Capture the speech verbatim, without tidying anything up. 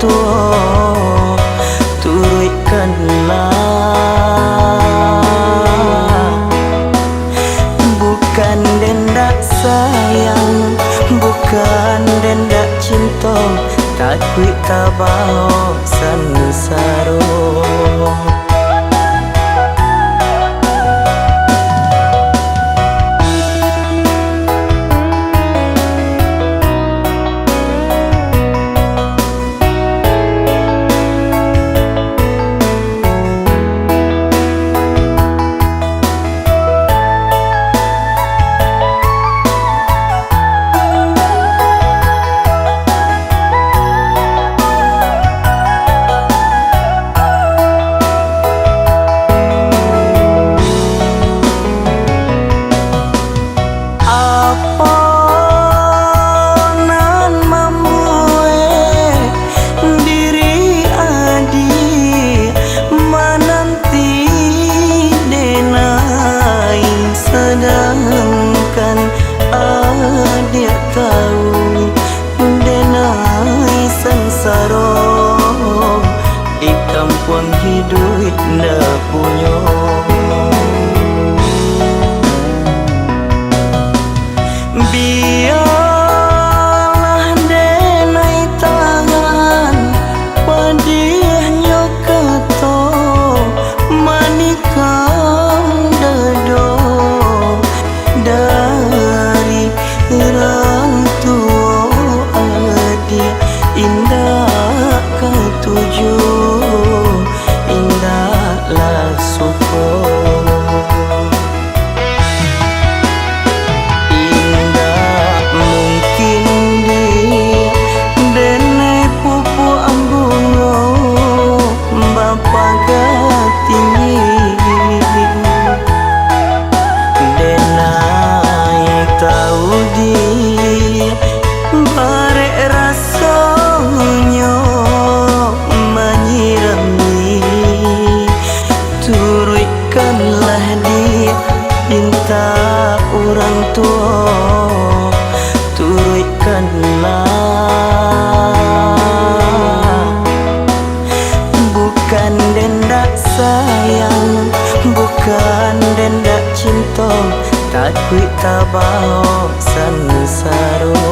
tuo, turuikkanlah. Bukan den dak sayang, bukan den dak cinto, takuik tabao sansaro. Apo nan mambuek diri adiak mananti denai, sadangkan adiak tahu denai sansaro di kampuang hiduik ndak punyo. Bialah denai tahan padiahnyo kato manikam dado dari urang tuo, adiak indak katuju, indaklah suko. Indak mungkin diak denai pupuak bungo bapaga tinggi. Denai tahu diak barek rasonyo manyirami. Turuikkanlah diak pintak urang tuo, turuikkanlah. Bukan den dak sayang, bukan den dak cinto, takuik tabao sansaro.